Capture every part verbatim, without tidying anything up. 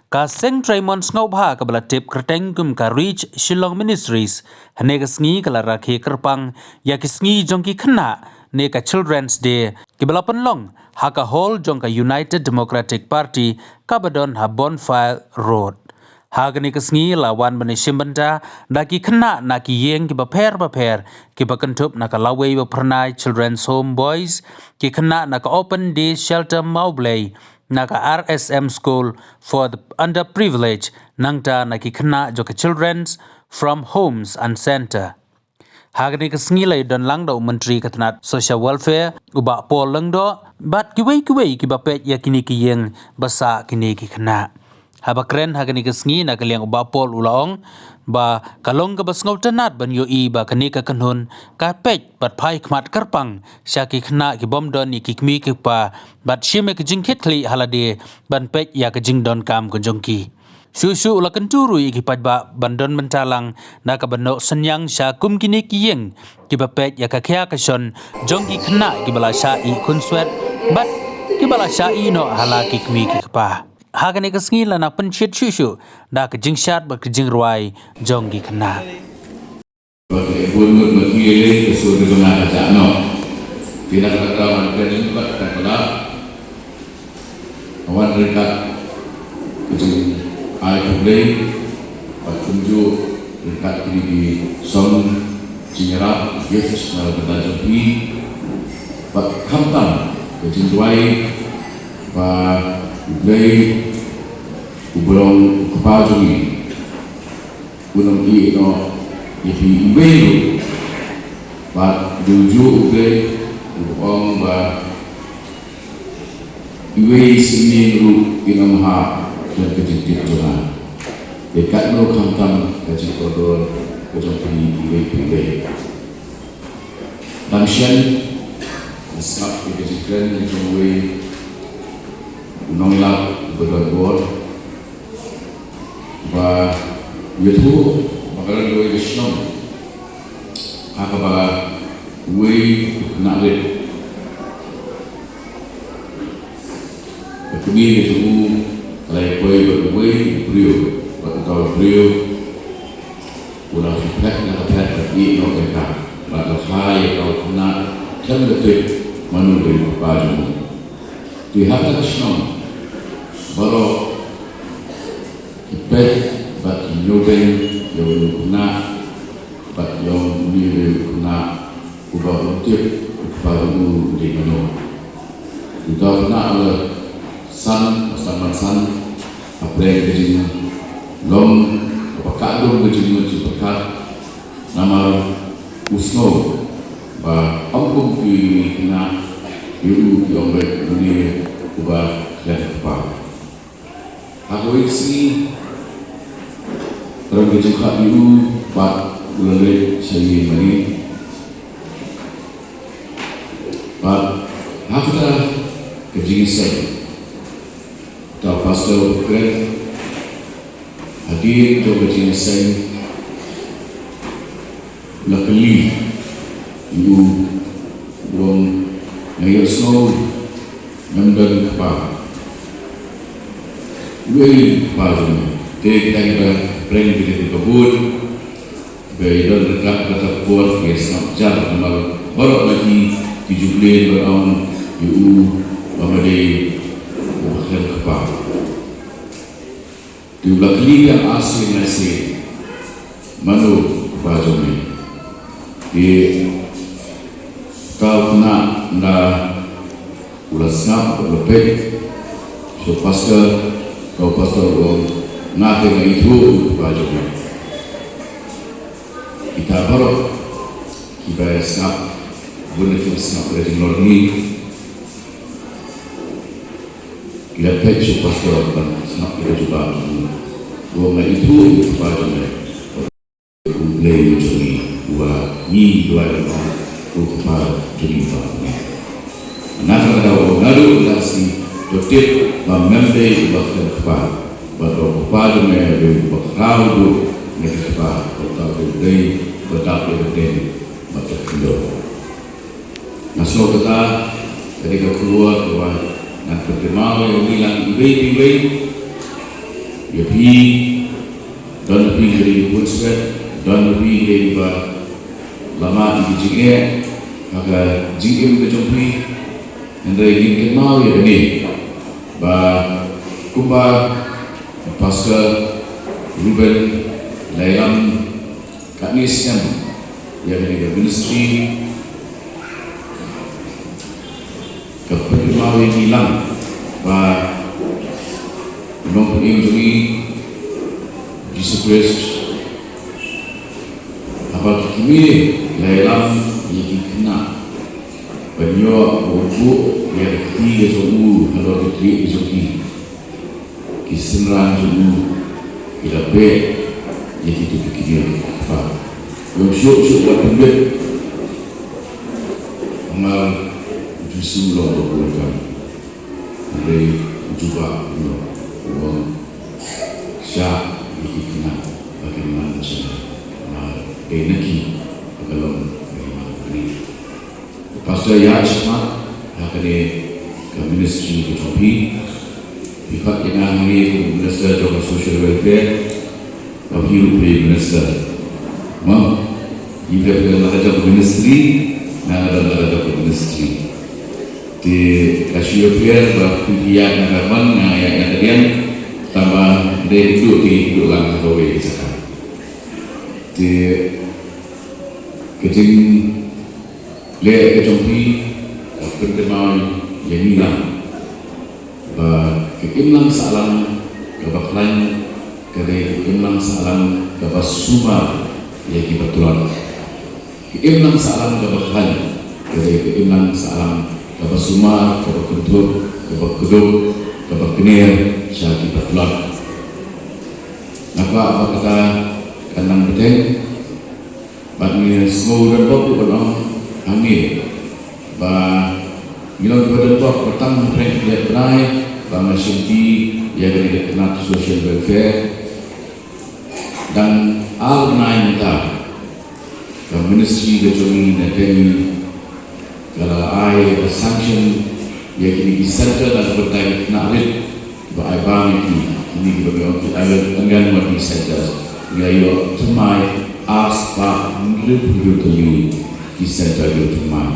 Ka seng Trei Mon Sngewbha kaba la tip kyrteng kum ka Reach Shillong Ministries, hynne ka sngi ka la rakhe kyrpang ïa ki sngi jong ki khynnah ne ka Children's Day, kiba la pynlong ha ka hall jong ka United Democratic Party kaba don ha Bonfire Road. Ha kane ka sngi la wan ban ïashim bynta da ki khynnah na ki ïing kiba pher bapher, kiba kynthup na ka Lawei Baphyrnai Children's Home Boys, ki khynnah na ka Open Day Shelter Mawblei, na ka R S M School for the Underprivileged, nangta na ki khynnah jong ka Children's from Homes and Centre. Ha kane ka sngi la ïadon lang da u Myntri ka tnat Social Welfare, u Bah Paul Lyngdoh, bad kiwei kiwei kiba peit ïa kine ki ïing ba sah kine ki khynnah. Haba kren ha kane ka sngi, na ka liang u Bah Paul u la ong ba ka long kaba sngewtynnat ban ïohi ba kane ka kynhun ka peit bad phai khmat kyrpang sha ki khynnah ki bym don ïa ki kmie ki kpa, bad shim ïa ka jingkitkhlieh ha lade ban peit ïa ka jingdonkam ka jong ki. Shuh shuh u la kyntu ruh ïa ki paidbah ban don bynta lang da kaba noh synñiang sha kum kine ki ïing kiba peit ïa ka khia ka shon jong ki khynnah kiba la shah ïeh khunswet bad kiba la shah ïeh noh ha la ki kmie ki kpa. Ha kane ka sngi la nang pynshit shuh shuh da ka jingshad bad ka jingrwai jong ki khynnah. Ba ki bun ngut ma ki lei ka sur ka jong nga ka jah noh. Ki na ka kata man ka jingbat ka kala. Wan ryngkat ka jingai khublei bad kumjuh ryngkat kine ki song jingïarap, gifts na ka bynta jong phi. Bad khamtam ka jingduwai ba U Blei uba long u Kpa jong ngi un ym ïeh noh ïa phi iwei ruh. Bad dei juh U Blei uba ong ba iwei sien ruh kin ym hap khlem ka jingtip jong nga. Dei katno khamtam ka jingkordor ka jong phi iwei pa iwei. Dang shen, nga sngap ïa ka jingkren na jong uwei u nonglap uba don bor, ba ïathuh ba ka don kawei ka shnong ha kaba uwei u khynnah rit ka kmie ka jong u ka la ïa poi bad uwei u briew, bad uta u briew u la phet na ka phet bad ïeh noh ïa ka, bad la kha ïa ka u khynnah khlem da tip mano dei u kpa jong u. Te ha kata ka shnong baroh ki peit bad ki ñiewbeiñ ïa u khynnah bad ïa u khynnah uba um tip u kpa jong u u dei mano. Uta u khynnah u la san, u san ban san hapdeng ka jinglong kaba kah dum ka jingmut jingpyrkhat. Namar u sngew ba ym kum ki khynnah, ïa u ki ong beit une uba khlem kpa. Ha kawei ka sngi ka don ka jingkhot ïa u bad u la leit sha ïing mane. Bad ha kata ka jingïaseng, uta u pastor u kren hadien jong ka jingïaseng, la kylli ïa u, u ong, nga ïohsngew ngam don kpa. Uei u kpa jong me? Te kita kiba pyrshang ki dei ka bun ba ïa don ryngkat kata ka por ki ïa sngap jar namar baroh na ki ki ju blei ban ong ïa u ba me dei uba khlem kpa. Te u la kylli biang arsien laisien, mano u kpa jong me? Te uta u khynnah ynda u la sngap, u la peit sha u pastor, uta u pastor u ong, nga te nga ithuh u kpa jong me. Kita baroh kiba ïa sngap, bun na ki sngap ka jinglong ni. Ki la peit sha u pastor ban sngap ïa ka jubab jong u. U ong, nga ithuh ïa u kpa jong me. U Blei u jong ngi, uba ngi duwai ban ong, u Kpa jong ngi uba ha bneng. Na kata ka daw naduh mynta ka sngi to tip ba mem dei uba kren kpa, bad ba u kpa jong me u dei uba khraw duh na ki kpa, uta u dei uba dap ïa ka ding bad ka khyndew. Nga sngew kata ka dei ka khubor kaba ngan pynkynmaw ïa u Ngilang iwei pa iwei. Ïa phi, don ha phi ka dei ka bun swet, don ha phi ka dei kaba la mad ïa ki jingeh ha ka jingim ka jong phi. Hynrei ngin kynmaw ïa kane ba kumba Pastor Reuben la ïalam katne snem ïa kane ka ministry, ka pynkynmaw ïa ngi lang ba u Nongpynim jong ngi Jisu Khrist haba ki kmie la ïalam ïa ki khynnah ban ïoh ban buh ïa ka kti ka jong u halor ka kti ka jong ki. Ki synran jong u ki la beh ïa kito ki kmie ki kpa. Ym shuh shuh wat pynbit. Namar u Jisu u long uba welcome. Hynrei u jubab u long, u ong, shah ïa ki khynnah ba kin nang sha nga, namar dei na ki ba ka long ka hima ka bneng. Pastor, ïa shakhmat ha kane ka ministry ka jong phi. Phi khot ïa nga hangne kum u Minister jong ka Social Welfare. Ba phi ruh phi Minister. Mo, phi dei phi la ka jong ka ministry, nga la ka jong ka ministry. Te ka shu ïapher ba phi ïaid na ka ban, nga ïaid na ka diang. Tangba dei duh te duh lang ha kawei ka jaka. Te ka jing leh ka jong phi ka pynkynmaw ïa ngi lang ba ka imlang sahlang kaba khlaiñ ka dei ka imlang sahlang kaba sumar ïa kiba tlot. Ka imlang sahlang kaba khlaiñ ka dei ka imlang sahlang kaba sumar, kaba kynthup, kaba kdup, kaba kner sha kiba tlot. Nga kwah ba kata kan nang bteng. Bad ngi sngew donbok ruh ban ong hangne ba ngi long kiba donbok ba tang hapdeng ka khlieh bnai ba nga shimti ïa kane ka tnat social welfare. Dang ar bnai mynta ka ministry ka jong ngi na Delhi ka la ai ka sanction ïa kine ki center na ka bynta ki khynnah rit kiba ai bam ïa ki, kine kiba ngi ong ki Anganwadi center. Ngi la ïoh thymmai ar spah hynriewphew hynriew tylli ki center ïoh thymmai.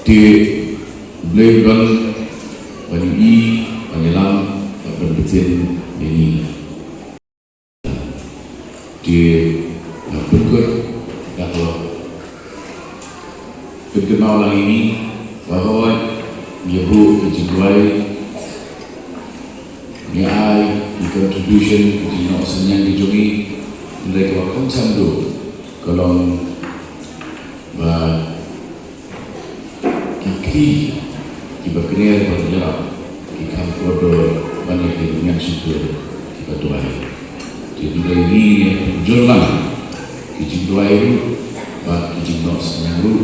Te U Blei u don ban ïohi, ban ïalam bad ban btin ïa ngi. Te nga pynkut, nga to pynkynmaw lang ïa ngi ba hooid ngi buh ki jingduwai, ngi ai ki contribution, ki jingnoh synñiang ki jong ngi, hynrei kaba kongsan duh ka long ba ki kti kiba kner ban ïarap ki kham kordor ban ïa ki ryngiang shyntur kiba duwai. Te hynrei ngi ngin pynjur lang ki jingduwai ruh bad ki jingnoh synñiang ruh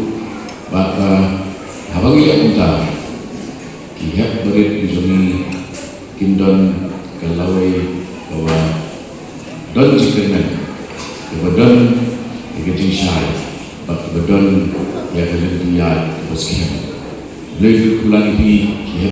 bad ba haba ngi leh kumta ki hep barit ki jong ngi kin don ka lawei kaba don jingkyrmen, kaba don ïa ka jingshai bad kaba don ïa ka lynti ïaid kaba skhem. Blei u kyrkhu lang ïa phi ki hep